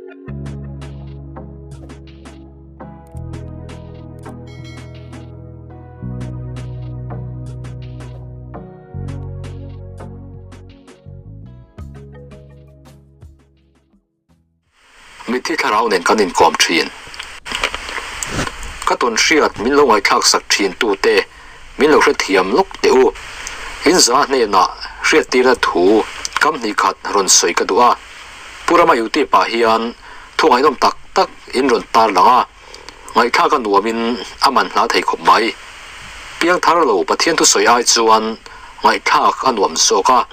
Mitthi thlarau nen kan inkawm thin. Ka tawn hriat min lo ngaihthlak sak thin tute min lo hrethiam lawk teh u. In za hnenah hriattirna thu kam hnih khat rawn sawi ka duh a. Pu Rama YouTube ah hian thu ngaihnawm tak tak in rawn tar lang a, ngaihthlak a nuamin a man hla thei khawp mai. Piangthar lo Pathian thusawi ai chuan ngaihthlak a nuam zawk a.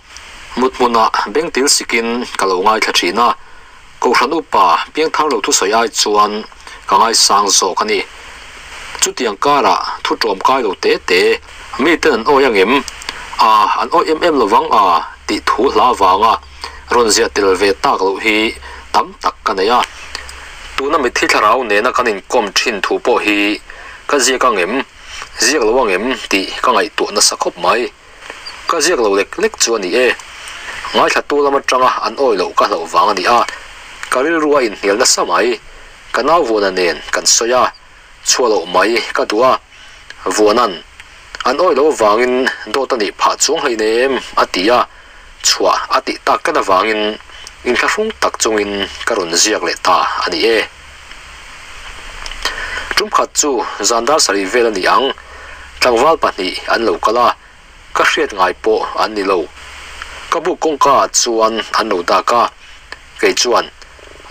Mut hmunah bengtil sikin ka lo ngaithla thin a, Kohhran upa piangthar lo thusawi ai chuan ka ngaisang zawk a ni. Chutiang karah thu ṭawm kai lo te te, miten an awi angem? A, an awi em em lovang a tih thu hla vanga rawn ziah tel ve tak loh hi tam tak ka nei a. Tuna mitthi thlarau nena kan inkawm thin thu pawh hi ka ziak angem, ziak lo angem tih ka ngaihtuah nasa khawp mai. Ka ziak lo lek lek chu a ni e. Ngaithlatu lam atanga an awi loh ka hlauh vang a ni a, ka rilru a inhnial nasa mai. Ka nau Vuana nen kan sawi a, chhuah loh mai ka duh a. Vuana'n, An awi loh avangin dawt a nih phah chuang hleinem a ti a, chhuah a tih tak tlat avangin inthlahrung tak chungin ka rawn ziak leh ta a ni e. Tumkhat chu zan dar sarih vel a ni ang, tlangval pahnih an lo kal a, ka hriat ngai pawh an ni lo. Ka buk kawngka ah chuan an lo dak a, kei chuan,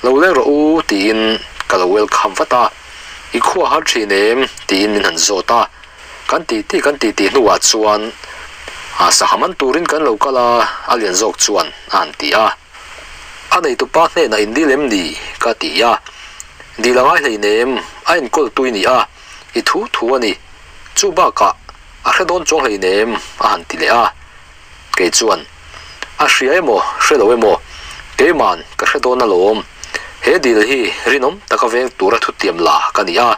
Lo leng rawh u tiin ka lo welcome vat a, I khua har thin em? tiin min han zawt a, kan titi kan titi hnuah chuan sangha man turin kan lo kal a, a lian zawk chuan a han ti a. A neitupa hnenah in dil em ni? ka ti a. Dil a ngai hleinem, a enkawl tui ni a, i thu thu a ni. Chu bakah a hre dawn chuang hleinem a han ti leh a. Kei chuan, A hria emaw, hre lo emaw, keiman ka hre dawn alawm. He dil hi rinawm taka veng tura thutiam la ka ni a,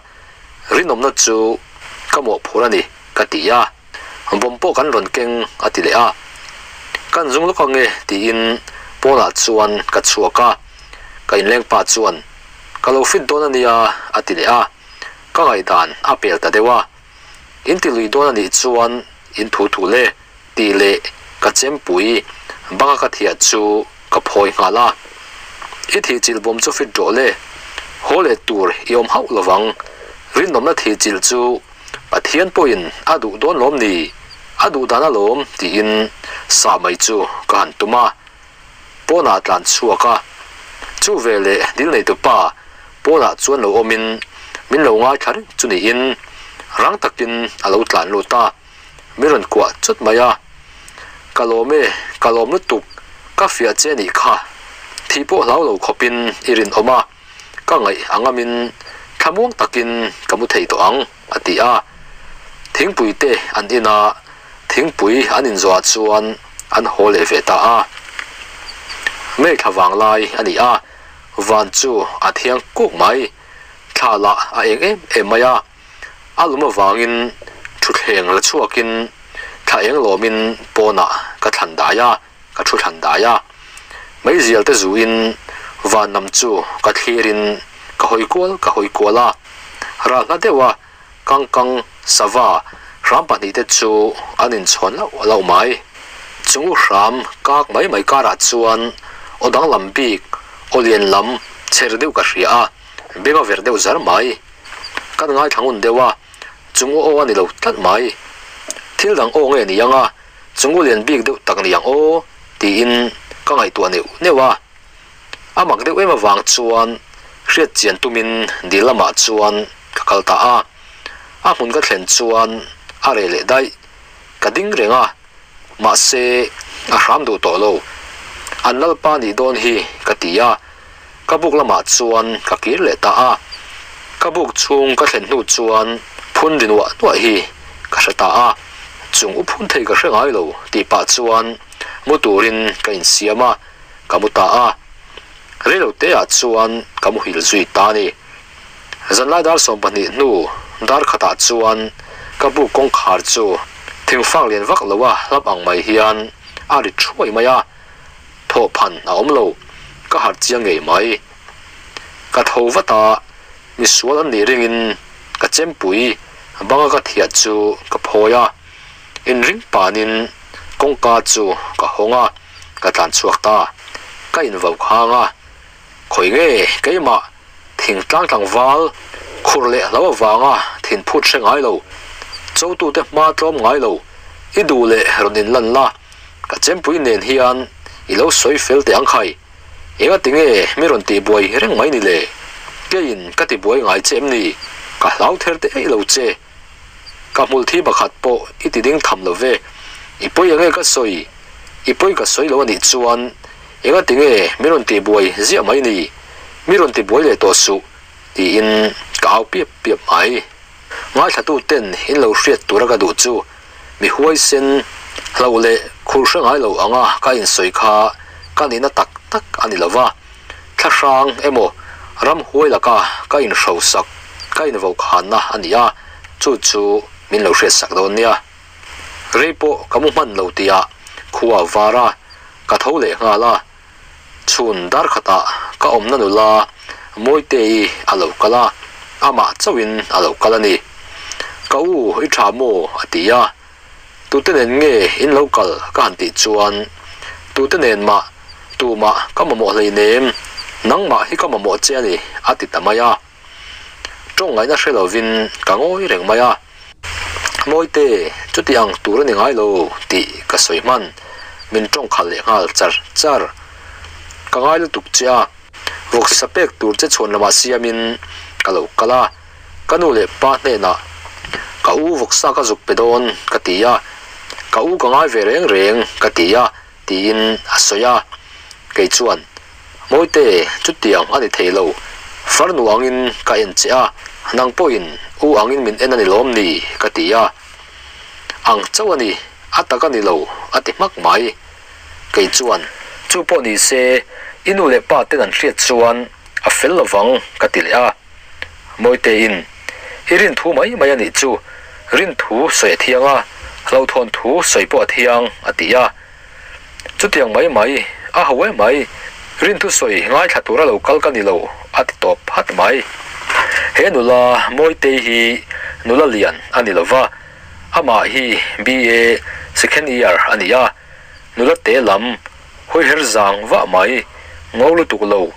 rinawmna chu ka mawhphur a ni, ka ti a. Bawm pawh kan rawn keng a ti leh a. Kan zung lawk ange tiin pawnah chuan ka chhuak a, ka inleng pa chuan ka lo fit dawn a nia a ti leh a, ka ngaihdan a pel ta deuh a. In ti lui dawn a nih chuan in thu thu le tih leh ka chempui banga ka thiah chu ka phawi nghal a. I thihchilh bawm chu fit rawh le, haw leh tur i awm hauh lovang, rinawmna thihchilh chu Pathian pawhin a duh dawn lawm ni? A duh dan alawm tiin sa mai chu ka han tum a. Pawnah tlan chhuak a. Chu veleh dil neitu pa pawnah chuan lo awmin min lo ngaithla reng chu niin rang takin a lo tlan lut a, min rawn kuah chawt mai a. Ka lawm e, ka lawm lutuk, ka fiah che nih kha. Thih pawh hlau lo khawpin i rinawm a. Ka ngaih a ngamin thlamuang takin ka mu thei tawh ang, a ti a. Thingpui te an in a, thingpui an inzawh ah chuan an haw leh ve ta a. May thla vang lai a ni a, van chu a thiang kuk mai, thla lah a eng em em mai a. A lum avangin thutthleng la chhuakin thla eng lawmin pawnah ka thlan dai a. Ka thu thlan dai a, meizial te zuin van lam chu ka thlirin ka hawi kual ka hawi kual a, ral hla deuh a kangkang sava hram pahnih te chu an inchhawn lauh lauh mai. Chung u hram kak mai mai karah chuan aw danglam bik aw lian lam chher deuh ka hria a, beng a ver deuh zar mai. Kan ngaithla ngun deuh a, chung u aw a ni lo tlat mai. Thil dang aw nge ni ang a? Chungu lian bik deuh tak ni ang aw tiin ka ngaihtuah neuh neuh a. A mak deuh em avang chuan hriat chian tumin dil lamah chuan ka kal ta a. A hmun ka thlen chuan a reh leh daih. Ka ding reng a, mahse a hram duh tawh lo. An lalpa nih dawn hi ka ti a, ka buk lamah chuan ka kir leh ta a. Ka buk chhung ka thlen hnu chuan phun ri nuah nuah hi ka hre ta a, chung u phun thei ka hre ngai lo tih pah chuan mu turin ka insiam a, ka mu ta a. Reilo te ah chuan ka muhil zui ta a ni. Zanlai dar 12 hnu dar khatah chuan ka buk kawngkhar chu thingfak lian vak lo a hlap ang mai hian a ri thuai mai a, thawhphan a awm lo, ka harh chiang ngei mai. Ka tho vat a, misual an nih ringin ka chempui banga ka thiah chu ka phawi a, inring panin kawngka chu ka hawng a, ka tlan chhuak ta. Ka invo khang a, khawi nge keimah thingtlang tlangval khur leh hlo avanga thin phut hre ngai lo, chotute hma tlawm ngai lo, i duh leh rawn inlan la, ka chempui nen hian i lo sawi fel teh ang khai. Engati nge mi rawn tihbuai reng mai ni le? Keiin ka tibuai ngai che em ni? Ka hlau ther teh eih lo che. Ka hmul thi pakhat pawh i ti ding tham lo ve. I pawi enge ka sawi? I pawi ka sawi lo a nih chuan engati nge mi rawn tihbuai ziah mai ni? Mi rawn tibuai leh tawh suh tiin ka au piap piap mai. Ngaithlatu ten in lo hriat tura ka duh chu mi huaisen hloh leh khur hre ngai lo anga ka insawi kha ka nihna tak tak a ni lova, thlahrang emaw ram huai laka ka inhrosak, ka invokhanna a ni a, chu chu min lo hriatsak dawn nia. Rei pawh ka mu hman lo tihah khua a var a, ka tho leh nghal a, chhun dar khatah ka awmna nula Mawitei a lo kal a, amah chauhin a lo kal a ni. Ka u i tha maw? a ti a, Tute nen nge in lo kal ka han tih chuan, Tute nen mah, tumah ka mamawh hleinem, nangmah hi ka mamawh che a ni, a ti ta mai a. Tawng ngaihna hre lovin ka ngawi reng mai a. Mawite, chuti ang tur a ni ngai lo tih ka sawi hman, min tawng khalh leh nghal char char. Ka ngai lutuk che a, vawksa pek tur che chhuan lamah siamin ka lo kal a, ka nu leh pa hnenah ka u vawksa ka zuk pe dawn ka ti a, ka u ka ngai ve reng reng ka ti a tiin a sawi a, kei chuan Mawite chutiang a ni thei lo, farnu angin ka en che a, nang pawhin u angin min en a ni lawm ni ka ti a, ang chauh a ni, a tak a ni lo a ti hmak mai. Kei chuan chu pawh ni se i nu leh pa ten an hriat chuan a fel lovang ka ti leh a. Mawitein, I rin thu mai mai a nih chu, rin thu sawi a thiang a, hlauhthawn thu sawi pawh a thiang, a ti a. Chutiang mai mai, a ho em mai, rin thu sawi ngaithla tura lo kal ka ni lo, a ti tawp hat mai. He nula Mawitei hi nula lian a ni lo va, amah hi BA second year a ni a, nula te lam hawiher zang vah mai, ngo lutuk lo,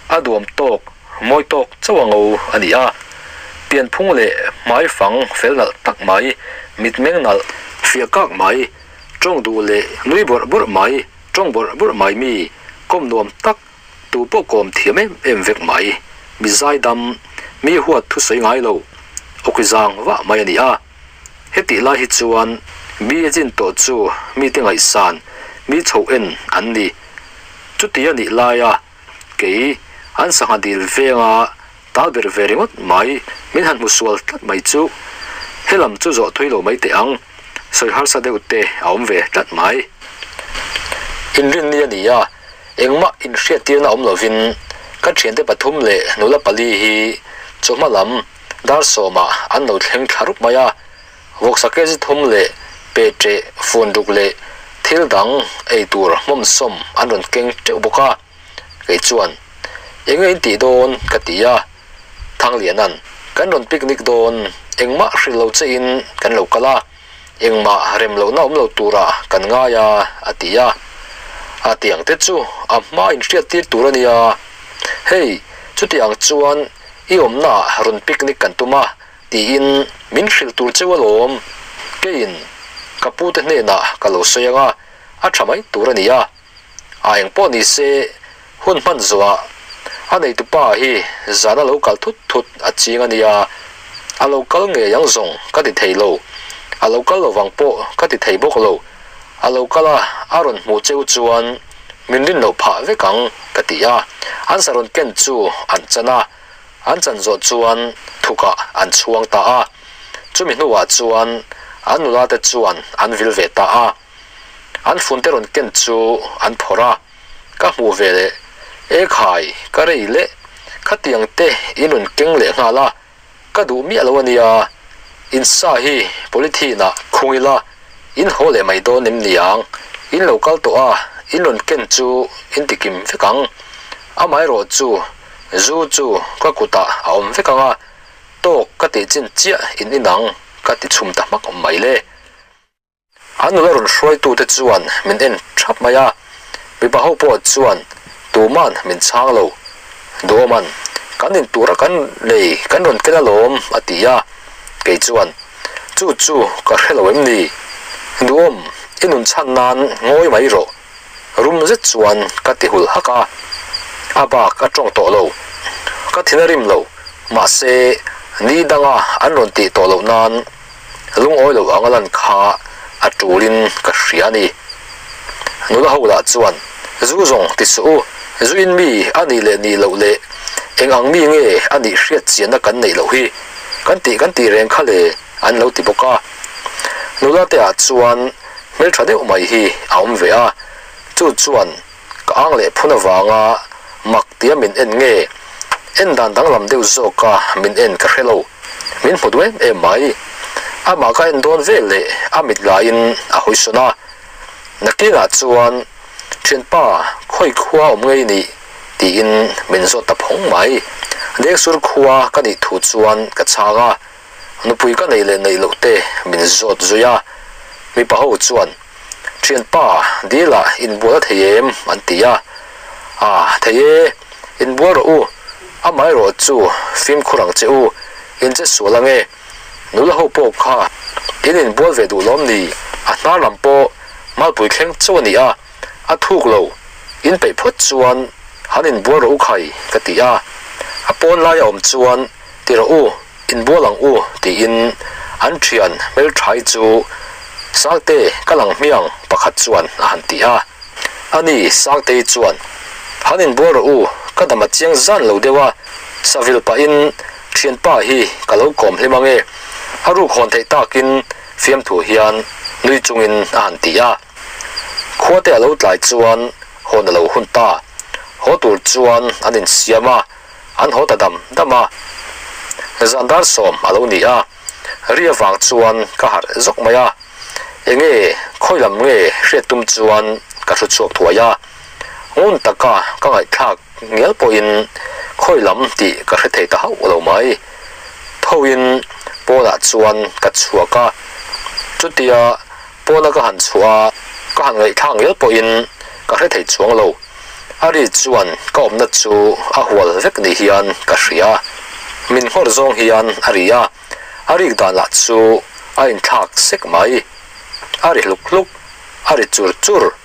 a duam tawk, mawi tawk chauh a ngo a ni a. Pianphung leh hmaifang fel nalh tak mai, mitmeng nalh fiah kak mai, tawng duh leh nui bawrh bawrh mai, tawng bawrh bawrh mai mi, kawm nuam tak, tu pawh kawm thiam em em vek mai, mi zaidam, mi huat thusawi ngai lo, awki zang vah mai a ni a. Hetih lai hi chuan mi a chin tawh chu mite ngaihsan, mi chhoh en an ni. Chuti a nih laia kei an sangha dil venga tal ber ve ringawt mai min han hmu sual tlat mai chu helam chu zawh thui lo mai teh ang, sawi harsa deuh te a awm ve tlat mai. Inrinni a ni a, engmah inhriattirna awm lovin ka thiante pathum leh nula pali hi chawhma lam Dar sawmah an lo thleng thla rup mai a, vawksa kezi thum leh peṭeh fun ruk leh thil dang ei tur hmawm sawm an rawn keng teuh bawk a. Kei chuan, Enge in tih dawn? ka ti a. Thanglianan, Kan rawn picnic dawn, engmah hrilh lo che in kan lo kal a, engmah rem lohna awm lo turah kan ngai a, a ti a. A tiang te chu a hma inhriat tir tur a nia. Hei, chuti ang chuan I awmnaah rawn picnic kan tum a, tiin min hrilh tur cheu alawm. Keiin ka pute hnenah ka lo sawi ang a, a tha mai tur a ni a. A eng pawh ni se, hun hman zawhah a neitupa hi zana lo kal thut thut a ching a nia. A lo kal ngei ang zawng ka ti thei lo, a lo kal lovang pawh ka ti thei bawk lo. A lo kal a, a rawn hmuh cheu chuan min rin loh phah vek ang ka ti a. An sarawn ken chu an chan a, an chan zawh chuan thukah an chhuang ta a. Chumi hnuah chuan an nula te chuan an vil ve ta a. An funte rawn ken chu an phawrh a, ka hmuh ve leh, E khai, ka rei leh, khatiang te in rawn keng leh nghal a, Ka duh miah lo a nia, in sa hi polythene ah khung ila in haw leh mai dawn em niang, in lo kal tawh a, in rawn ken chu in ti kim vek ang. Amaherawh chu Zu chu ka kutah a awm vek ang a, tawk ka tih chin chiah in inang ka ti chhum ta hmak mai le. An nula rawn hruaitute chuan min en thap mai a, mipa ho pawh chuan tuman min chhang lo. Duhawman, Kan in tura kan lei kan rawn ken alawm a ti a, kei chuan, Chu chu ka hre lo em ni? Duhawm, i nun chhan nan ngawi mai rawh. Rum zet chuan ka ti hul hak a, a bak a tawng tawh lo. Ka thin a rim lo, mahse ni danga an rawn tih tawh loh nan lungawi lo anga lan kha a tulin ka hria a ni. Nula ho lah chuan, Zu zawng ti suh u, zu in mi a nih leh nih loh leh eng ang mi nge a nih hriat chianna kan neih loh hi kan tih kan tih reng kha le an lo ti bawk a. Nula te ah chuan hmeltha deuh mai hi a awm ve a, chu chuan ka ang leh phun avanga mak tia min en nge, en dan danglam deuh zawka min en ka hre lo, min hmu duh em em mai. Amah ka en dawn vel leh a mit laiin a hawi sawn a, nakinah chuan Thianpa khawi khua awm ngei nih tiin min zawt ta phawng mai. Dengsur khua ka nih thu chuan ka chhang a. Nupui ka neih leh neih loh te min zawt zui a, mipa ho chuan, Thianpa, dil ah inbual a thei em? an ti a. A, thei e, inbual rawh u, amaherawh chu fimkhur ang che u, in che sual ange, nula ho pawh kha in inbual ve duh lawm ni, a hnar lam pawh malpui thleng chauh a ni a, a thuk lo, in peih phawt chuan han inbual rawh u khai, ka ti a. A pawn laia awm chuan, Ti rawh u, inbual ang u, tiin an thian hmelthai chu Sangte ka lang hmiang pakhat chuan a han ti a. Ani Sangtei chuan, Han inbual rawh u, ka dam a chiang zan lo deuh a, savil pahin thianpa hi ka lo kawm hlim ange, a ruk hawn theih takin fiamthu hian nui chungin a han ti a. Khuate a lo tlai chuan hawn a lo hun ta, haw tur chuan an insiam a. An haw ta dam dam a, zan dar sawm a lo ni a, ri avang chuan ka harh zawk mai a, enge khawi lam nge hriat tum chuan ka hru chhuak thuai a, ngun taka ka ngaihthlak ngial pawhin khawi lam tih ka hre thei ta hauh lo mai. Thoin pawnah chuan ka chhuak a, chutia pawna ka han chhuah a, ka han ngaihthlak ngial pawhin ka hre thei chuang lo. A ri chuan ka awmna chu a hual vek ni hian ka hria. Min nghawr zawng hian a ri a, a rik dan lah chu a inthlak sek mai. A ri hluk hluk, a ri chur chur,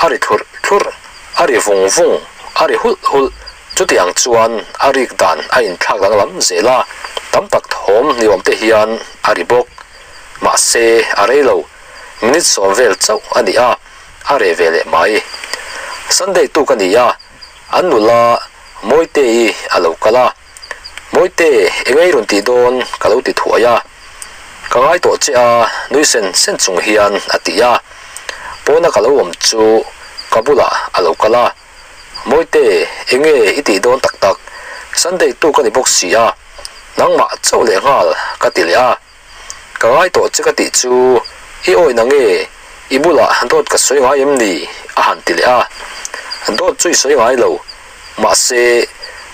a ri thlurh thlurh, a ri vung vung, a ri hulh hulh. Chutiang chuan a rik dan a inthlak danglam zel a, tam tak thawm ni awm te hian a ri bawk. Mahse, a rei lo, minute sawm vel chauh a ni a. a reh ve leh mai. Sunday tuk a ni a, an nula Mawite-i a lo kal a, Mawite, eng ei rawn tih dawn? ka lo ti thuai a. Ka ngai tawh che a, nui sen sen chung hian a ti a. Pawna ka lo awm chu ka bulah a lo kal a, Mawite, eng nge i tih dawn tak tak? Sunday tuk a ni bawk si a, nangmah chauh leh nghal ka ti leh a. Ka ngai tawh che ka tih chu i awi na nge i bulah dawt ka sawi ngai em ni? a han ti leh a. Dawt chu i sawi ngai lo, mahse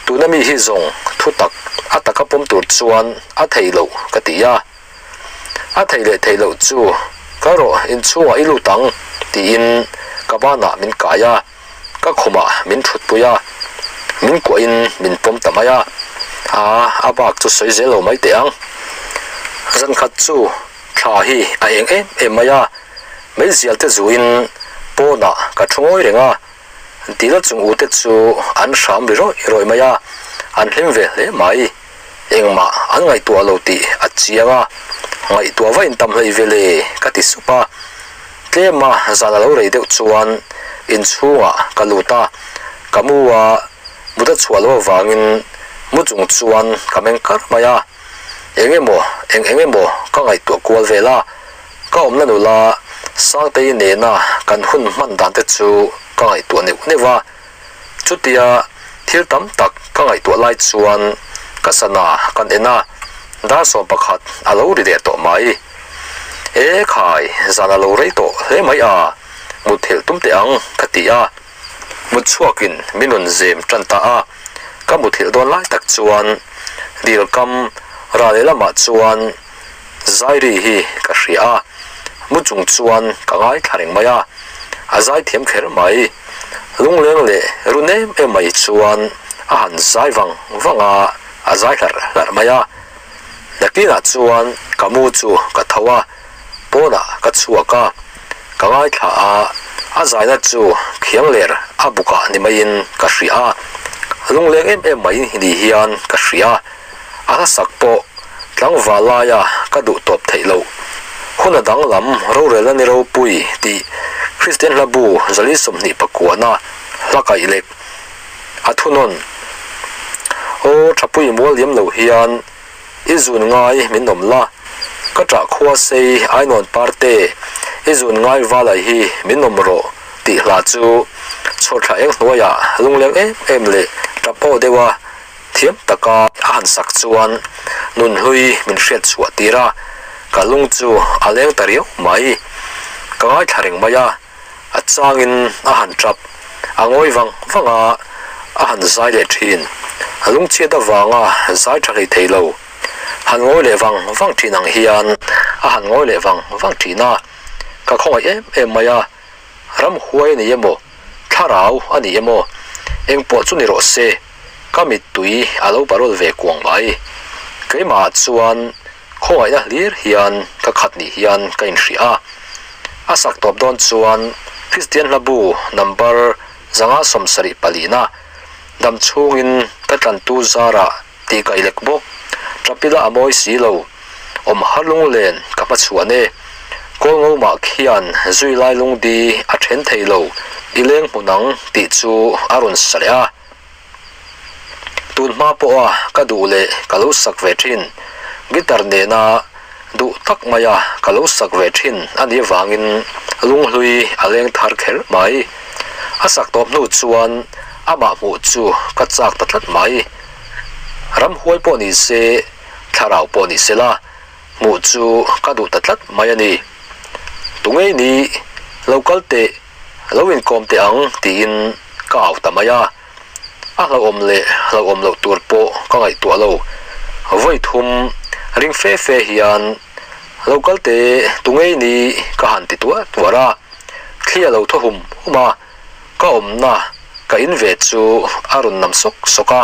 tuna mi hi zawng thu tak a taka pawm tur chuan a thei loh ka ti a. A thei leh thei loh chu ka rawh inchhungah i lut ang tiin ka banah min kai a. Ka khumah min thutpui a, min kuahin min pawm ta mai a, aa a bak chu sawi zel lo mai teh ang. Zankhat chu thla hi a eng em em mai a, meizial te zuin pawnah ka thu ngawi reng a, dil chung u te chu an hram ri rawih rawih mai a, an hlim ve hle mai. Engmah an ngaihtuah lo tih a chiang a, ngaihtuah va intam hlei ve le ka ti sup a. Tlema zan a lo rei deuh chuan inchhungah ka lut a, ka mu a mut a chhuah loh avangin mu chung chuan ka meng kar mai a, eng emaw eng eng emaw ka ngaihtuah kual vel a, ka awmna nula Sangtei nena kan hun hman dan te chu ka ngaihtuah neuh neuh a, chutia thil tam tak ka ngaihtuah lai chuan ka sana kan en a, dar 11 a lo ri leh tawh mai. E khai, zan a lo rei tawh hle mai a, mut helh tum teh ang ka ti a. Mut chhuakin min rawn zem tan ta a. Ka muthilh dawn lai tak chuan dil kam ral lehlamah chuan Zairi hi ka hria a, mu chung chuan ka ngaithla reng mai a, a zaithiam kher mai. Lungleng leh run em em mai chuan a han zai vang vang a, a zai hlarh hlarh mai a. Nakinah chuan ka mu chu ka tho a, pawnah ka chhuak a, ka ngaithla a, a zaina chu khiang ler a bukah ni maiin ka hria a, lungleng em em mai ni hian ka hria. A hlasak pawh tlangval laia ka duh tawp theih loh. Hun a danglam rorelna ni ropui tih Kristian hlabu zali 29 na hla kaih lek a thunawn. Aw thapui mual liam lo hian i zun ngai min awm la, ka ṭah khua sei ainawn parte i zun ngai valai hi min awm rawh tih hla chu chhawrthla eng hnuaiah lungleng em em leh ṭap aw deuha Thiam taka a han sak chuan nunhlui min hriat chhuah tir a, ka lung chu a leng ta riau mai. Ka ngaithla reng mai a, a changin a han tap, a ngawi vang vang a, a han zai leh thin. A lungchhiat avanga zai tha hlei thei lo, han ngawi leh vang vang thin ang hian a han ngawi leh vang vang thin a, ka khawngaih em em mai a, ramhuai a ni emaw, thlarau a ni emaw, engpawh chu ni rawh se. Ka mittui a lo parawl ve kuang mai. Keimahah chuan khawngaihna hlir hian ka khat nih hian ka inhria a. A sak tawp dawn chuan Kristian hlabu number 574 dam chhungin ka tlantu zarah tih ka ilek bawk. Ṭapila a mawi si lo. Awm har lunglen ka hmachhuan e. Kawlngo mah khian zui lai lungdi a then thei lo i leng hmu nang tih chu a rawn sa leh a. Tun hma pawha ka duh leh ka lo sak ve thin, guitar nena duh tak maia ka lo sak ve thin a nih avangin lunghlui a leng thar kher mai. A sak tawp hnu chuan amah hmuh chu ka chak ta tlat mai. Ramhuai pawh ni se, thlarau pawh ni se la, hmuh chu ka duh ta tlat mai a ni. Tungei ni, lo kal teh, lo inkawm teh ang tiin ka au ta mai a. A hlauhawm leh hlauhawm loh tur pawh ka ngaihtuah lo. Vawi thum ring fe fe hian lo kal teh, tungei ni ka han ti tuar tuar a. Thli a lo thaw hum hum a, ka awmna ka in ve chu a rawn nam sawk sawk a,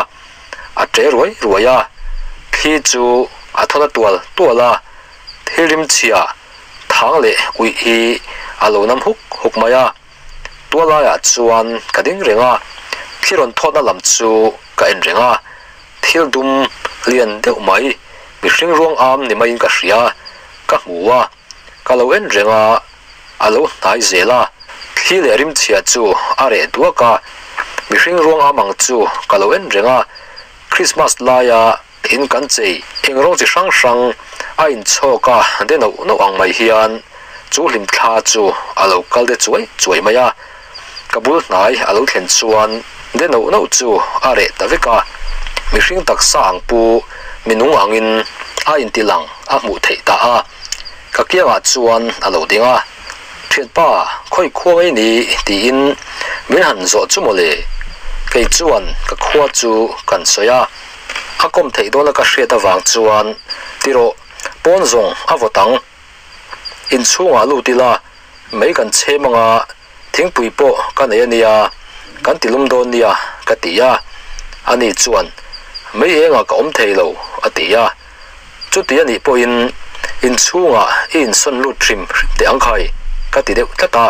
a ṭe ruai ruai a, thli chu a thawn a tual tual a, thil rimchhia thang leh uih hi a lo nam huk huk mai a, tuallaiah chuan ka ding reng a, thli rawn thawtna lam chu ka en reng a, thil dum lian deuh mai mihring ruang am ni maiin ka hria, ka hmu a, ka lo en reng a. A lo hnai zel a, thli leh rimchhia chu a reh duak a, mihring ruang am ang chu ka lo en reng a, Christmas laia in kan chei eng rawng chi hrang hrang a inchhawk a de noh noh ang mai hian chu hlimthla chu a lo kal de chuai chuai mai a, ka bul hnai a lo thlen chuan de noh noh chu a reh ta vek a, mihring taksa ang pu minung angin a intilang a hmuh theih ta a. Ka kiangah chuan a lo ding a, Thianpa, khawi khua ngei ni? tiin min han zawh chu mawle. Kei chuan ka khua chu kan sawi a, a kawm theih dawna ka hriat avang chuan, Ti rawh, pawn zawng a vawt ang. Inchhungah lut ila, mei kan chhem anga thingpui pawh ka nei a nia, kan ti lum dawn nia, ka ti a. Ani chuan, Mei engah ka awm thei lo, a ti a. Chuti a nih pawhin inchhungah i insawn lut hrim hrim teh ang khai, ka ti deuh tlat a.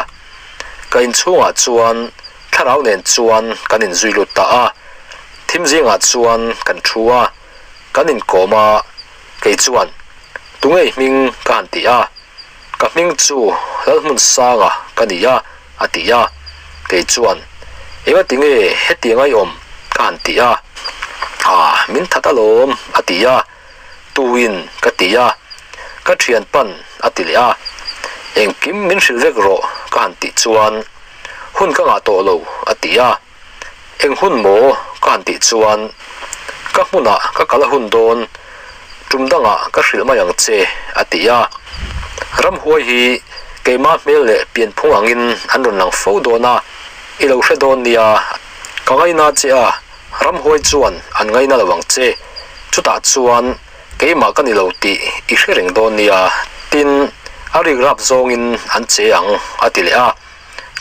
Ka inchhungah chuan thlarau nen chuan kan inzui lut ta a. Thim zingah chuan kan thu a, kan inkawm a, kei chuan, Tungei hming ka han ti a, ka hming chu Lalhmunsanga ka ni a, a ti a, kei chuan, Engati nge hetiang ai awm? ka han ti a, Ah, min that alawm, a ti a, Tuin ka ti a, ka thian pan a ti leh a, Engkim min hrilh vek rawh ka han tih chuan, Hun ka ngah tawh lo, a ti a, Eng hun maw? ka han tih chuan, Ka hmunah ka kal a hun dawn, tum dangah ka hrilh mai ang che, a ti a. Ramhuai hi keimah hmel leh pianphung angin an rawn lang fo dawn a, i lo hre dawn nia, ka ngaina che a, Ramhuai chuan an ngaina lo ang che, chutah chuan keimah ka ni lo tih i hre reng dawn nia, tin, a rik rap zawngin an che ang, a ti leh a.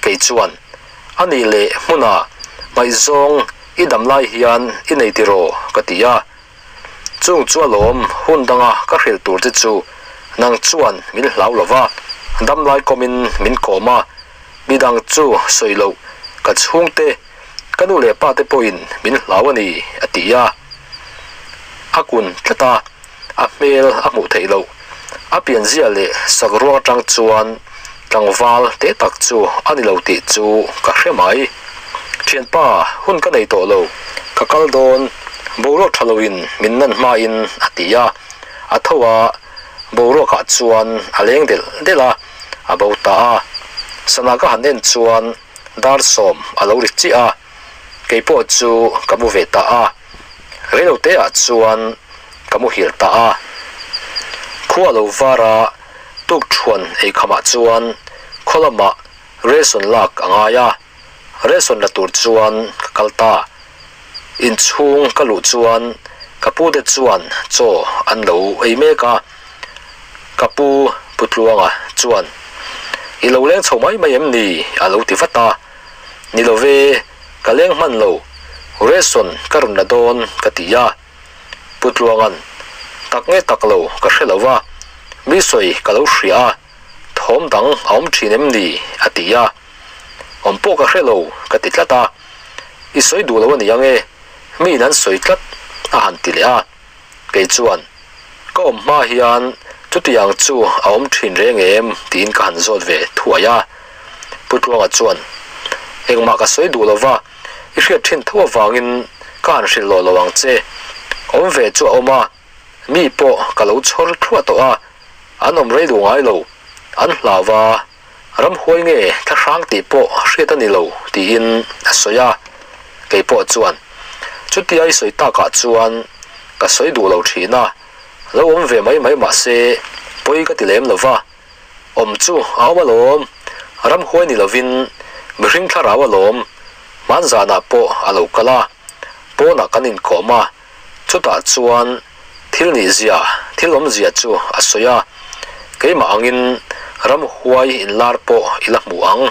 Kei chuan, A nih leh hmunah ngaihzawng i dam lai hian i nei tiraw? ka ti a. Chung chu alawm hun danga ka hrilh tur che chu nang chuan min hlau lo va, damlai kawmin min kawm a, midang chu sawi loh ka chhungte, ka nu leh pa te pawhin min hlau a ni, a ti a. A kun tlat a, a hmel a hmuh theih loh. A pianzia leh sak ruang atang chuan tlangval teh tak chu a ni lo tih chu ka hre mai. Thianpa, hun ka nei tawh lo, ka kal dawn, boruak tha loin min nan hmain a ti a. A tho a, boruakah chuan a leng delh delh a, a bo ta a. Sana ka han en chuan dar sawm a lo ri chiah a, kei pawh chu ka mu ve ta a. Reiloteah chuan ka muhil ta a. Khua lo var a, tukṭhuan eikhamah chuan khaw lamah ration lak a ngai a, ration la tur chuan ka kal ta. Inchhung ka luh chuan ka pu te chuan chaw an lo ei mek a, ka pu Putluanga chuan, I lo leng chho mai mai em ni? a lo ti vat a. Ni lo ve, ka leng hman lo, ration ka rawn la dawn ka ti a. Pu Tluanga'n, Tak nge tak lo ka hre lo va, mi sawi ka lo hria a, thawm dang a awm thin em ni? a ti a. Awm pawh ka hre lo ka ti tlat a. I sawi duh lo a ni ang e, miin an sawi tlat a han ti leh a. Kei chuan, Ka awm hma hian chutiang chu a awm thin reng em? tiin ka han zawt ve thuai a. Pu Tluanga chuan, Engmah ka sawi duh lo va, i hriat thin tho avangin ka han hrilh lawh lo ang che. Awm ve chu a awm a, mi pawh ka lo chhawr thluah tawh a, an awm rei duh ngai lo, an hlau a, ramhuai nge thlahrang tih pawh hriat a ni lo, tiin a sawi a. Kei pawh chuan, Chutia i sawi takah chuan ka sawi duh lo thin a, lo awm ve mai mai mah se pawi ka ti lem lo va, Awm chu a awm alawm, ramhuai ni lovin mihring thlarau alawm, hmanzanah pawh a lo kal a, pawnah kan inkawm a, chutah chuan thil nihzia, thil awmzia chu a sawi a, keimah angin ramhuai inlar pawh i la hmu ang,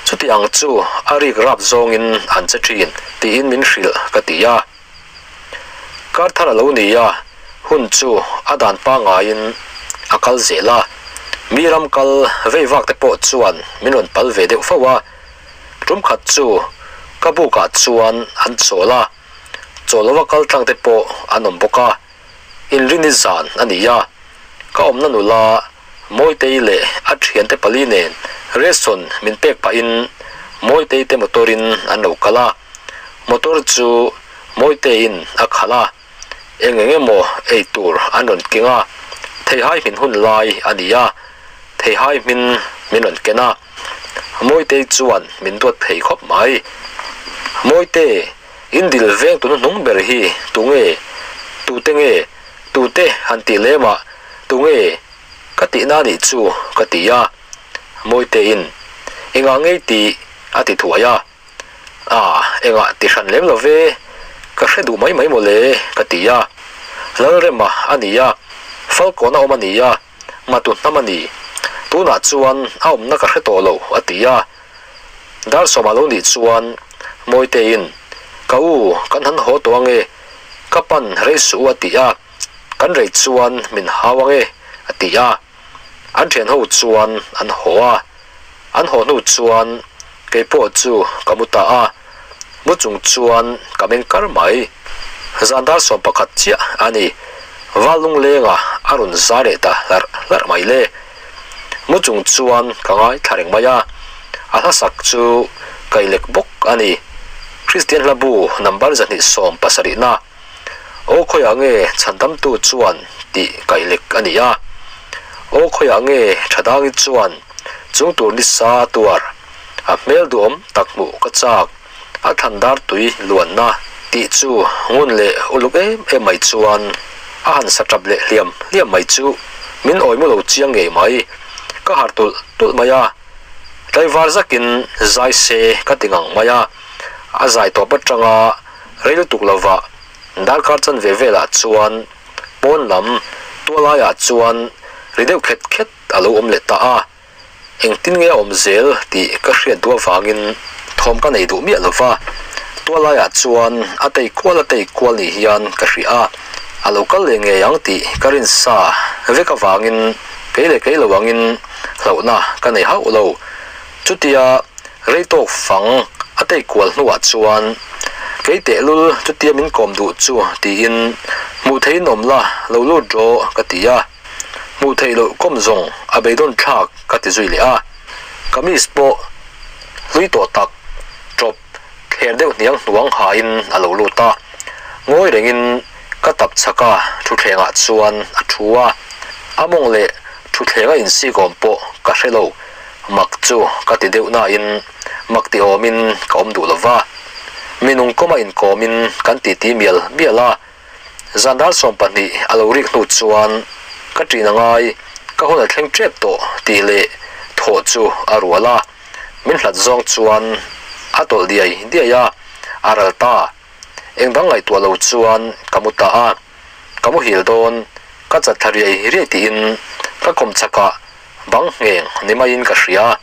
chuti ang chu a rik rap zawngin an che thin tiin min hrilh ka ti a. Kar thar a lo ni a, hun chu a dan pangaiin a kal zel a. Mi ram kal vei vak te pawh chuan min rawn pal ve deuh fo a. Tum khat chu ka bukah chuan an chawl a, chawl lova kal tlang te pawh an awm bawk a. Inrini zan a ni a, ka awmna nula Mawitei leh a thiante pali nen ration min pek pahin Mawitei te motor in an lo kal a. Motor chu Mawiteiin a khalh a, eng eng emaw ei tur an rawn keng a, theihai hmin hun lai a ni a, theihai hmin min rawn ken a, Mawitei chuan min duat thei khawp mai. Mawite, in dil veng tuna hnung ber hi tunge? Tute nge? Tute han tih lemah tunge ka tihna nih chu ka ti a, Mawiteiin engah ngei tih a ti thuai a. A, engah ti hran lem lo ve, ka hre duh mai mai mawle, ka ti a. Lalrema a ni a, Falkawn a awm a ni a, Matu hnam a ni. Tunah chuan a awmna ka hre tawh lo, a ti a. Dar sawmah lo nih chuan Mawiteiin, Ka u, kan han haw tawh ange, ka pan rei suh u a ti a, kan rei chuan min hau ange, a ti a. An thian ho chuan an haw a. An haw hnu chuan kei pawh chu ka mu ta a, mu chung chuan ka meng kar mai. Zan dar 11 chiah a ni, val lunglenga a rawn zai leh ta hlarh hlarh mai le. Mu chung chuan ka ngaithla reng mai a, a hlasak chu kailek bawk a ni. Kristian hlabu number 270 na Aw khawiah nge chhandamtu chuan tih kailek a ni a, Aw khawiah nge Thadangi chuan chung tur nisa a tuar, a hmel duhawm tak hmuh ka chak, a thlandar tui luanna tih chu ngun leh uluk em em mai chuan a han sa tap leh hliam hliam mai chu min awi mu lo chiang ngei mai, ka harh tulh tulh mai a, tlaivar zakin zai se ka ti ngang mai a, a zai tawp atanga. Rei lutuk lova darkar chanve velah chuan pawn lam tualaiah chuan ri deuh khet khet a lo awm leh ta a. Engtin nge a awm zel tih ka hriat duh avangin thawm ka nei duh miah lo va, tualaiah chuan a tei kual a tei kual ni hian ka hria a, a lo kal leh ngei ang tih ka rin sa vek avangin kei leh kei lo angin hlauhna ka nei hauh lo. Chutia rei tawk fang a tei kual hnuah chuan kei tehlul chutia min kawm duh chu tiin hmuh theihin awm la lo lut rawh ka ti a. Hmuh theih loh kawm zawng a beidawn thlak ka ti zui leh a, kamis pawh hlui tawh tak tawp thler deuh hniang hnuang hain a lo lut a, ngawi rengin ka tap chhak a thutthlengah chuan a thu a, a mawng leh thutthleng a insikawm pawh ka hre lo, mak chu ka ti deuh nain mak ti awmin ka awm duh lo va, minung kawma inkawmin kan titi mial mial a. Zan dar 20 a lo rik hnu chuan ka ṭin a ngai, ka hun a thleng ṭep tawh tih leh thawh chu a rual a, min hlat zawng chuan a tawlh diai diai a, a ral ta. Engdang ngaihtuah lo chuan ka mu ta a, ka muhil dawn, ka chat thla riai riai tiin ka kawm chakah bang ngheng ni maiin ka hria,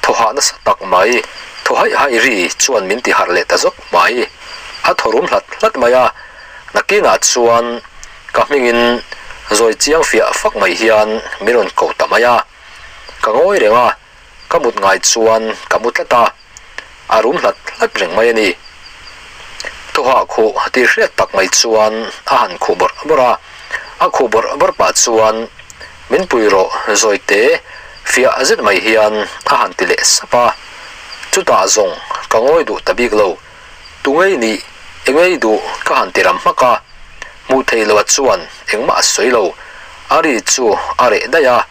thaw hah nasa tak mai, thaw haih haih ri chuan min ti harh leh ta zawk mai. A thaw rum hlat hlat mai a, nakinah chuan ka hmingin zawi chiang fiah fak mai hian min rawn ko ta mai a. Ka ngawi reng a, ka mut ngai chuan ka mu tlat a, a rum hlat hlat reng mai a ni. Thaw hah khuh tih hriat tak mai chuan a han khuh bawrh bawrh a, a khuh bawrh bawrh pah chuan Min pui rawh zawite fiah zet mai hian a han ti leh sap a, chutah zawng ka ngawi duh ta bik lo, tu ngei nih engei duh ka han ti ram hmak a, hmuh theih loh chuan engmah a sawi lo, a ri chu a reh daih a,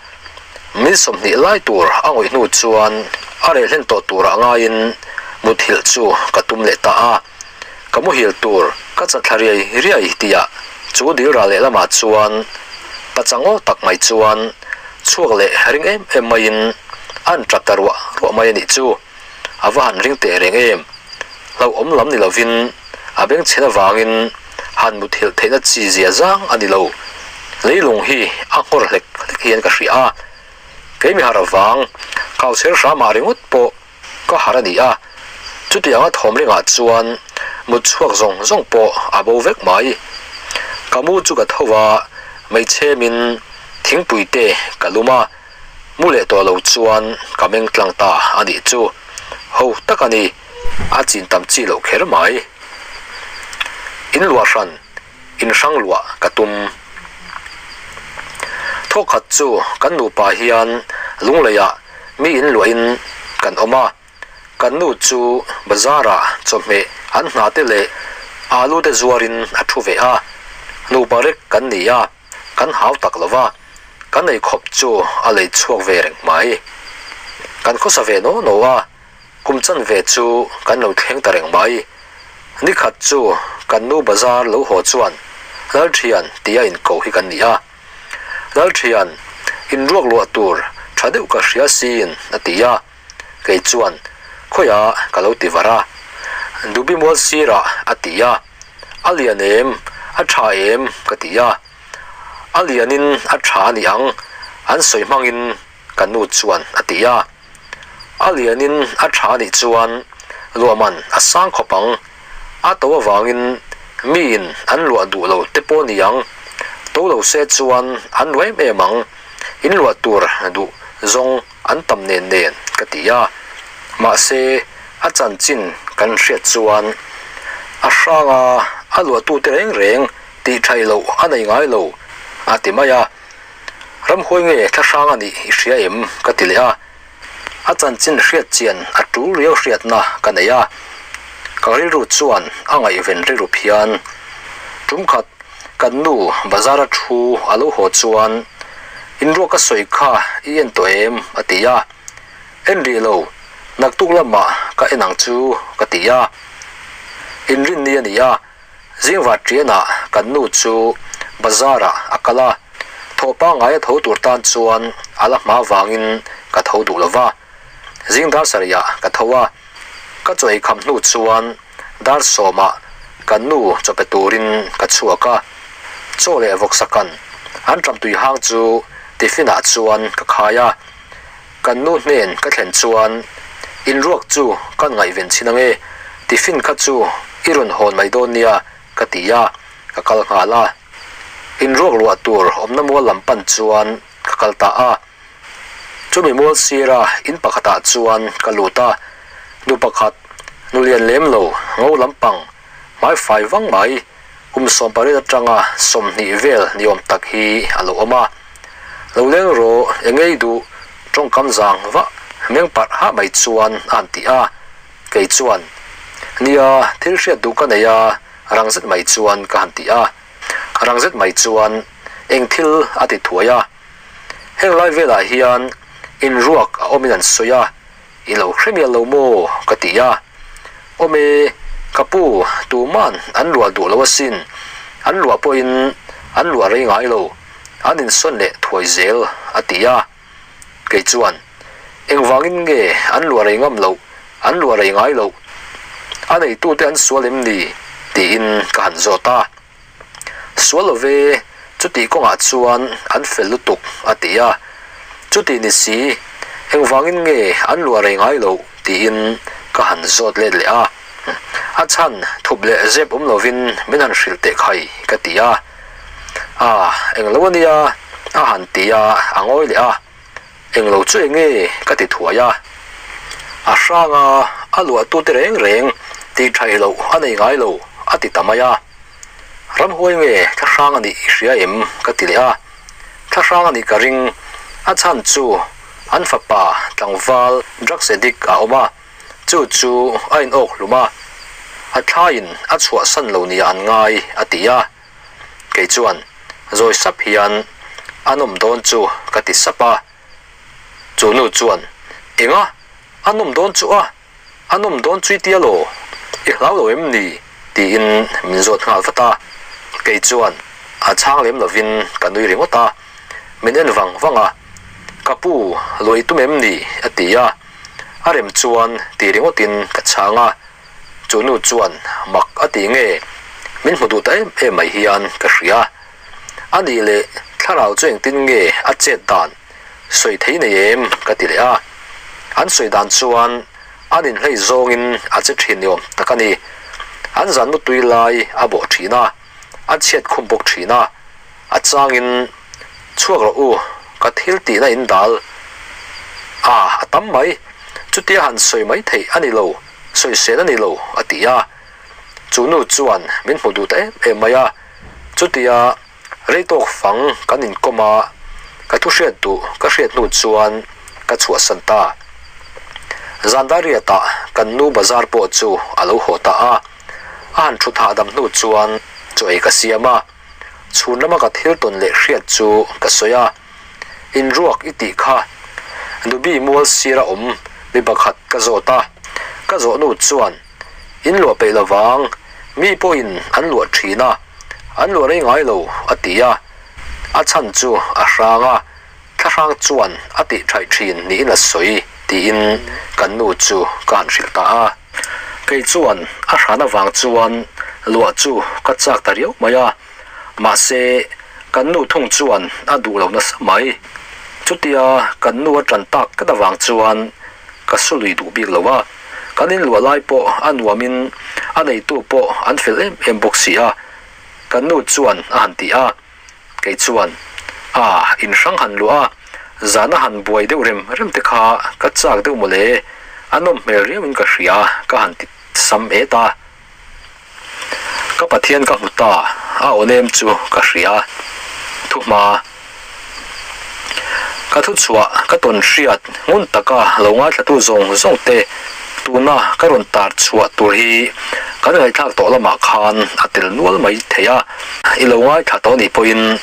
min 20 lai tur a ngawih hnu chuan a reh hlen tawh turah ngaiin muthilh chu ka tum leh ta a, ka muhil tur ka chatthla riai riai tihah chu dil ral lehlamah chuan pachang aw tak mai chuan chhuak leh ring em em maiin a han tap ta ruah ruah mai a nih chu. A va han ring teh reng em. Hlauhawm lam ni lovin a bengchhen avangin han muthilh theihna chi zia zang a ni lo. Leilung hi a nghawr hlek hlek hian ka hria a. Keimi harh avang kau chher hramah ringawt pawh Ka harh a ni a, chutianga thawm ringah chuan mut chhuak zawng zawng pawh a bo vek mai. Ka mu chu ka tho a, hmeichhemin thingpui te ka lum a, mu leh tawh lo chuan ka meng tlang ta a nih chu. Ho tak a ni, a chin tam chi loh kher mai. In luah hran, in hrang luah ka tum. Thawkhat chu kan nupa hian lungleiah mi in luahin kan awm a, kan nu chu bazar-ah chawhmeh an hna te leh alu te zuarin a thu ve a, nupa rek kan ni a, kan hau tak lo va, kan ei khawp chu a lei chhuak ve reng mai. Kan khawsa ve naw naw a, Kum chanve chu kan lo thleng ta reng mai. Nikhat chu kan nu bazar lo haw chuan Lalthian tia inko hi kan ni a. Lalthian, inruak luah tur tha deuh ka hria siin a ti a. Kei chuan, Khawiah ka lo ti var a. Dubi mual sirah a ti a. A lian em? A tha em? ka ti a. A lianin a tha a ni ang, an sawi hmangin ka nu chuan a ti a. A lianin a tha anih chuan luahman a sang khawp ang. A to avangin miin an luah duh lo te pawh ni ang. To lo se chuan an luah em em ang. In luah tur duh zawng an tam nen nen ka ti a. Mahse a chanchin kan hriat chuan a hranga a luahtute reng reng tih thaih loh a nei ngai lo a ti mai a. Ramhuai nge thla hrang a nih i hria em? ka ti leh a. A chanchin hriat chian a tul riau hriatna ka nei a. Ka rilru chuan a ngaihven rilru phian. Tum khat kan nu bazar a thu a lo haw chuan, Inruak ka sawi kha i en tawh em? a ti a. En rih lo, naktuk lamah ka en ang chu ka ti a. Inrinni a ni a. Zingvat ṭianah kan nu chu bazar-ah a kal a, thawh pangngai a tho tur tan chuan a la hma vangin ka tho duh lo va. Zing dar sarihah ka tho a, ka chaw eikham hnu chuan dar sawmah Kan nu chaw pe turin ka chhuak a, chaw leh vawksa kan an ṭam tui hang chu tiffin ah chuan ka khai a. Kan nu hnen ka thlen chuan inruak chu kan ngaihven chhin ange, tiffin kha chu i rawn hawn mai dawn nia ka ti a, ka kal nghal a. Inruak luah tur awmna mual lam pan chuan ka kal ta a. Chumi mual sira in pakhatah chuan ka lut a, nu pakhat, nu lian lem lo, ngo lampang, hmai fai vang mai, kum 18 atanga 20 vel ni awm tak hi a lo awm a. Lo leng rawh, eng ei duh, tawngkam zang vah, meng parh hah mai chuan a han ti a. Kei chuan, Nia, thil hriat duh ka nei a, rang zet mai chuan ka han ti a. Rang zet mai chuan eng thil a ti thuai a. Heng lai velah hian inruak a awmin an sawi a, i lo hre mial lo maw? ka ti a. Awm e, ka pu, tuman an luah duh lo asin, an luah pawhin an luah rei ngai lo, an insawn leh thuai zel, a ti a. Kei chuan, Engvangin nge an luah rei ngam loh, an luah rei ngai loh? A neitute an sual em ni? tiin ka han zawt a. Sual lo ve, chutih kawngah chuan an fel lutuk, a ti a. Chutih ni si, engvangin nge an luah rei ngai loh tiin ka han zawt let leh a. A chhan thup leh zep awm lovin min han hrilh teh khai, ka ti a. A, englo a nia, a han ti a, a ngawi leh a. Englo chu enge ka ti thuai a. A hrang a, a luahtute reng reng tih thaih loh a nei ngai lo, a ti ta mai a. Ramhuai nge thla hrang a nih i hria em? ka ti leh a. Thla hrang a nih ka ring, a chhan chu an fapa tlangval drugs addict a awm a, chu chu a in awk hlum a, a thlaiin a chhuahsan lo nia an ngai, a ti a. Kei chuan zawi sap hian a nawm dawn chu ka ti sap a. Chu nu chuan, Enga? A nawm dawn chu a? A nawm dawn chui tia law? I hlau lo em ni? tiin min zawt nghal vat a. Kei chuan a chhang lem lovin ka nui ringawt a. Min en vang vang a, Ka pu, luah i tum em ni? a ti a. A rem chuan ti ringawtin ka chhang a. Chu nu chuan mak a ti nge? Min hmu duh ta em em mai hian ka hria. A nih leh thlarau chu engtin nge a chet dan sawi thei nei em ka ti leh a. An sawi dan chuan an inhlei zawngin a che thin ni awm tak a ni. An zan mutui lai a bawh thin a, a chhiat khum bawk thin a. A changin chhuak rawh u, ka thil tihna in dal a, a tam mai. Chutia han sawi mai theih a ni lo, sawisel a ni lo, a ti a. Chu nu chuan min hmu duh ta em em mai a, chutia rei tawk fang kan inkawm a, ka thu hriat duh ka hriat hnu chuan ka chhuahsan ta. Zandariatah kan nu bazar pawh chu a lo haw ta a, a han thut hahdam hnu chuan chaw ei ka siam a, chhun lama ka thil tawn leh hriat chu ka sawi a, Inruak i tih kha Dubi mual sira awm mi pakhat ka zawt a, ka zawh nu chuan In luah peih lovang, mi pawhin an luah thin a, an luah rei ngai lo, a ti a. A chhan chu a hrang a, thlahrang chuan a tih thaih thin niin a sawi, tiin kan nu chu ka han hrilh ta a. Kei chuan a hran avang chuan luah chu ka chak ta riau mai a, mahse kan nu thung chuan a duh lo nasa mai. Chutia kan nu a tan tak tlat avang chuan ka su lui duh bik lo a, kan inluah lai pawh a nuamin a neitu pawh an fel em em bawk si a, kan nu chuan a han ti a, kei chuan a in hrang han luah a, zana han buai deuh rem rem te kha ka chak deuh mawle, a nawm hmel riauin ka hria ka han ti sam et a. Ka Pathian ka hmu ta, a aw nem chu ka hria. Thuhma. Ka thuchhuah ka tawn hriat ngun taka lo ngaithlatu zawng zawng te tuna ka rawn tar chhuah tur hi kan ngaihthlak tawh lamah khan a tel nual mai thei a, i lo ngaithla tawh nih pawhin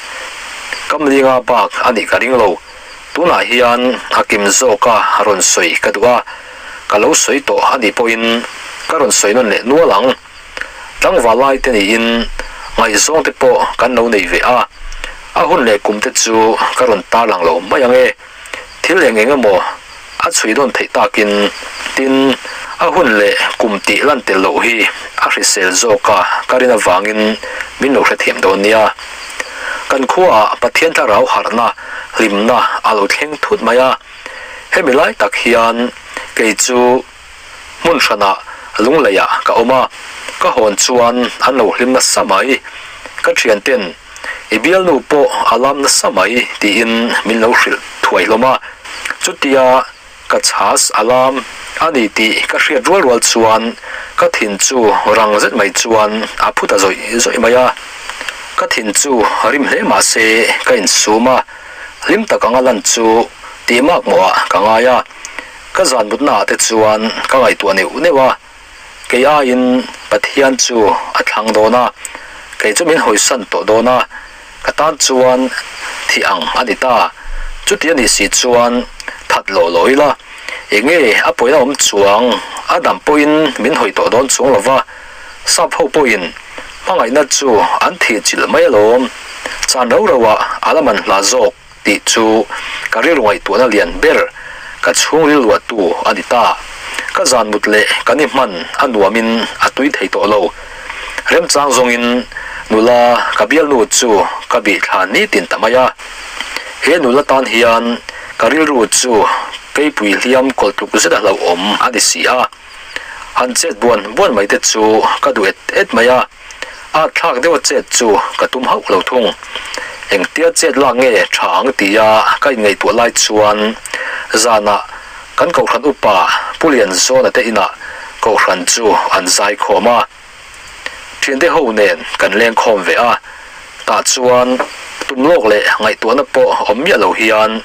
Kamlinga bak a nih ka ring lo. Tunah hian a kim zawka rawn sawi ka duh a, ka lo sawi tawh a nih pawhin ka rawn sawi nawn leh nual ang. Tlangval lai te niin ngaihzawng te pawh kan lo nei ve a, a hun leh kum te chu ka rawn tarlang lo mai ang e. Thil eng eng emaw a chhui dawn theih takin tin A hun leh kum tih lan tel loh hi a hrisel zawk a ka rin avangin min lo hrethiam dawn nia. Kan khuaah Pathian thlarau harhna, hlimna a lo thleng thut mai a. Hemi lai tak hian kei chu hmun hranah lungleiah ka awm a, ka hawn chuan an lo hlim nasa mai. Ka thianten I bialnu pawh a lam nasa mai tiin min lo hrilh thuai hlawm a. Chutia Ka chhas a lam a ni tih ka hriat rual rual chuan ka thin chu rang zet mai chuan a phu ta zawih zawih mai a. Ka thin chu rim hle mah se ka insum a, hlim tak anga lan chu tih mak mawhah ka ngai a. Ka zan mutna ah te chuan ka ngaihtuah neuh neuh a, kei aiin Pathian chu a thlang dawn a, kei chu min hawisan tawh dawn a, Ka tan chuan thih ang a ni ta. Chuti a nih si chuan that lawh lawh ila, eng nge a pawina awm chuang a dam pawhin min hawi tawh dawn chuang lo va, sap ho pawhin hmangaihna chu an thih chilh mai alawm. Chan rau rau ah a la man hla zawk tih chu ka rilru ngaihtuahna lian ber ka chhungril luahtu a ni ta. Ka zan mut leh ka ni hman a nuamin a tui thei tawh lo. Remchang zawngin nula ka bialnu chu ka bih thla nitin ta mai a. He nula tan hian ka rilru chu keipui hliam kawlh tluk zet a hlauhawm a ni si a. Han chet buan buan mai te chu ka duh et et mai a. A thlak deuha chet chu ka tum hauh lo thung. Engtia chet lak nge tha ang tia ka inngaihtuah lai chuan zanah kan Kohhran upa Pu Lianzawna te inah Kohhran chu an zai khawm a. Thiante ho nen kan leng khawm ve a, tah chuan tum lawk leh ngaihtuahna pawh awm miah lo hian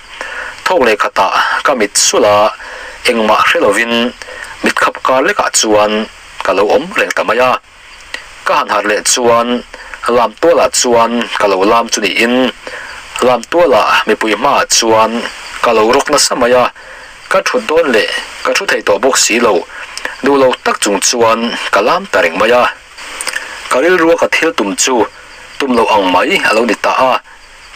thawk leh khatah ka mit sulh a, engmah hre lovin mit khap kar lekah chuan ka lo awm reng ta mai a. Ka han harh leh chuan lam tualah chuan ka lo lam chu niin lam tualah mipui hmaah chuan ka lo rawk nasa mai a, ka thut dawn leh ka thu thei tawh bawk si lo, duh lo tak chung chuan ka lam ta reng mai a. Ka rilrua ka thil tum chu tum loh ang mai a lo ni ta a,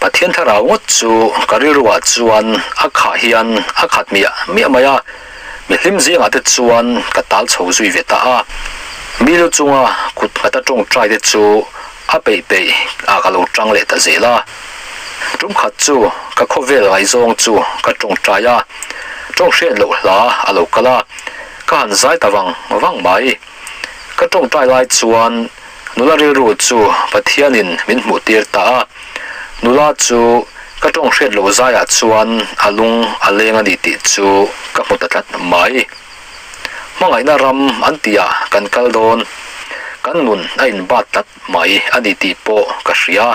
Pathian thlarau ngawt chu ka rilruah chuan a khah hian a khat miah miah mai a, mi hlim zingah te chuan ka tal chho zui ve ta a. Mi lu chunga kut nghata tawngtai te chu a peih peih ah ka lo tang leh ta zel a. Tum khat chu ka khawvel ngaihzawng chu ka tawngtai a, tawng hriat loh hla a lo kal a, ka han zai ta vang vang mai. Ka tawngtai lai chuan Nula rilru chu Pathianin min hmuh tir ta a, nula chu ka tawng hriat loh zaiah chuan a lung a leng a ni tih chu ka hmu ta tlat mai. Hmangaihna ram an tihah kan kal dawn, kan nun a inbat tlat mai a ni tih pawh ka hria.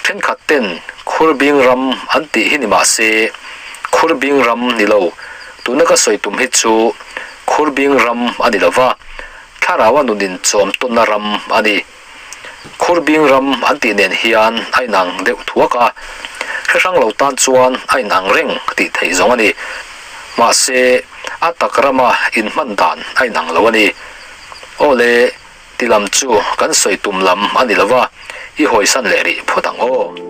Thenkhat ten Khurbing ram an tih hi ni mah se, Khurbing ram ni lo, tuna ka sawi tum hi chu Khurbing ram a ni lo va, Thlarau a nun inchawm tawnna ram a ni. Khurbing ram an tih nen hian a inang deuh thuak a, hre hrang lo tan chuan a inang reng tih theih zawng a ni. Mahse, a tak rama inhman dan a inang lo a ni. Aw le, ti lam chu kan sawi tum lam a ni lo va, i hawisan leh rih phawt ang aw.